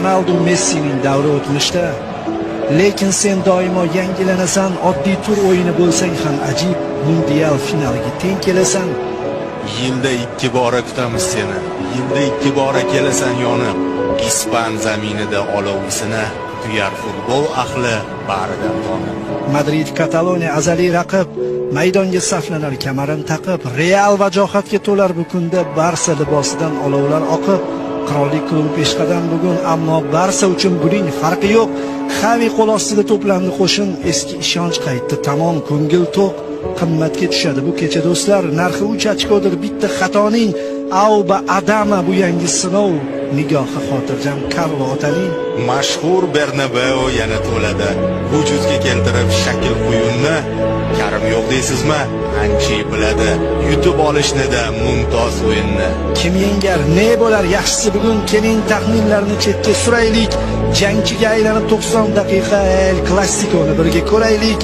Ronaldu, Messining davri o'tmishda. Lekin sen doimo yangilanasan, oddiy tur o'yini bo'lsang ham ajib, mundial finaliga teng kelasan. Yilda ikki bora kutamiz seni. Yilda ikki bora kelasan yonib. Ispan zaminida olovisini tuyar futbol ahli baridan tonib. Madrid, Kataloniya azaliy raqib, maydonga saflanar kamarin taqib, Real vajohatga to'lar bu kunda Barsa libosidan olovlar oqib, qirollik klubi peshqadam bugun, ammo Barsa uchun buning farqi yo'q. Xavi qo'l ostida to'plandi qo'shin, eski ishonch qaytdi, tamom ko'ngil to'q. Qimmatga tushadi bu kecha, do'stlar, narxi 3 ochkodir bitta xatoning. Auba Adama bu yangi sinov, nigohi xotirjam Karlo otaning. Mashhur Bernabeu yana to'ladi. Vujudga keltirib shakl quyunni. Karim yo'q deysizmi? Ancha biladi. Yutib olishni-da mumtoz o'yinni. Kim yengar, ne bo'lar, yaxshisi bugun keling, taxminlarni chetga suraylik. Jangchiga aylanib 90 daqiqa El Clasico'ni birga ko'raylik.